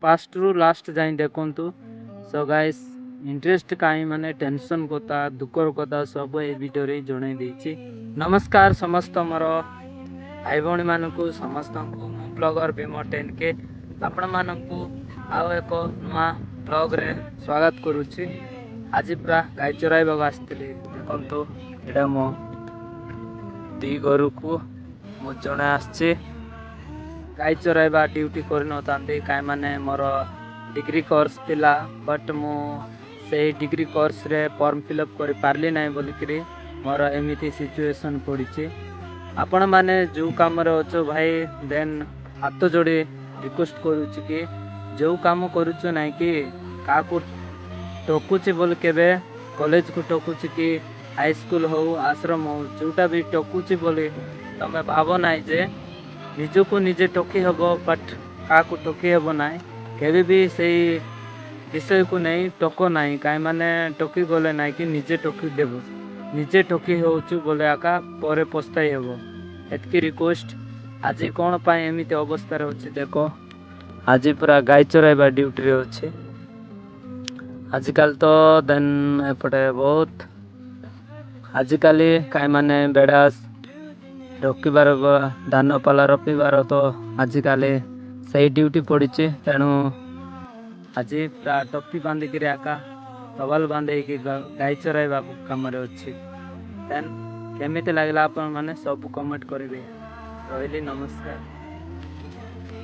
ଫାଷ୍ଟରୁ last ଯାଏଁ ଦେଖନ୍ତୁ। Show guys, interest କାହିଁ ମାନେ ଟେନସନ୍ କଥା, ଦୁଃଖର କଥା ସବୁ ଏଇ ଭିଡ଼ିଓରେ ଜଣାଇ ଦେଇଛି। ନମସ୍କାର ସମସ୍ତ ମୋର ଭାଇ ଭଉଣୀମାନଙ୍କୁ, ସମସ୍ତଙ୍କୁ। ମୁଁ ବ୍ଲଗର ଭୀମ 10K ଆପଣମାନଙ୍କୁ ଆଉ ଏକ ନୂଆ ବ୍ଲଗରେ ସ୍ୱାଗତ କରୁଛି। ଆଜି ପୁରା ଗାଈ ଚରାଇବାକୁ ଆସିଥିଲି। ଦେଖନ୍ତୁ, ଏଇଟା ମୋ ଦି ଘରକୁ ମୁଁ ଜଣେ ଆସିଛି। ଗାଈ ଚରାଇବା ଡ୍ୟୁଟି କରିନଥାନ୍ତି, କାହିଁ ମାନେ ମୋର ଡିଗ୍ରୀ କୋର୍ସ ଥିଲା, ବଟ୍ ମୁଁ ସେଇ ଡିଗ୍ରୀ କୋର୍ସରେ ଫର୍ମ ଫିଲ୍ଅପ୍ କରିପାରିଲି ନାହିଁ ବୋଲିକିରି ମୋର ଏମିତି ସିଚୁଏସନ୍ ପଡ଼ିଛି। ଆପଣମାନେ ଯେଉଁ କାମରେ ଅଛ ଭାଇ, ଦେନ୍ ହାତ ଯୋଡ଼ି ରିକ୍ୱେଷ୍ଟ କରୁଛି କି ଯେଉଁ କାମ କରୁଛ ନାଇଁ କି କାହାକୁ ଠକୁଛି ବୋଲି, କେବେ କଲେଜକୁ ଠକୁଛି କି ହାଇସ୍କୁଲ ହଉ, ଆଶ୍ରମ ହଉ, ଯେଉଁଟା ବି ଠକୁଛି ବୋଲି ତମେ ଭାବ ନାହିଁ ଯେ ନିଜକୁ ନିଜେ ଠକି ହେବ, ବଟ୍ କାହାକୁ ଠକି ହେବ ନାହିଁ। କେବେ ବି ସେଇ ବିଷୟକୁ ନେଇ ଠକ ନାହିଁ। କାହିଁ ମାନେ ଠକି ଗଲେ ନାହିଁ କି ନିଜେ ଠକି ଦେବ, ନିଜେ ଠକି ହେଉଛୁ ବୋଲେ ଆକା ପରେ ପସ୍ତାଇ ହେବ। ଏତିକି ରିକ୍ୱେଷ୍ଟ। ଆଜି କ'ଣ ପାଇଁ ଏମିତି ଅବସ୍ଥାରେ ଅଛି ଦେଖ। ଆଜି ପୁରା ଗାଈ ଚରାଇବା ଡ୍ୟୁଟିରେ ଅଛି ଆଜିକାଲି ତ। ଦେନ୍ ଏପଟେ ବହୁତ ଆଜିକାଲି କାଇଁ ମାନେ ବେଡ଼ା ରଖିବାର, ଧାନ ପାଲା ରଖିବାର ତ ଆଜିକାଲି ସେଇ ଡ୍ୟୁଟି ପଡ଼ିଛି। ତେଣୁ ଆଜି ପୁରା ଟୋପି ବାନ୍ଧିକିରି ଆକା ଟୱାଲ ବାନ୍ଧେଇକି ଗାଈ ଚରାଇବା କାମରେ ଅଛି। ଦେନ୍ କେମିତି ଲାଗିଲା ଆପଣମାନେ ସବୁ କମେଣ୍ଟ କରିବେ। ରହିଲି, ନମସ୍କାର।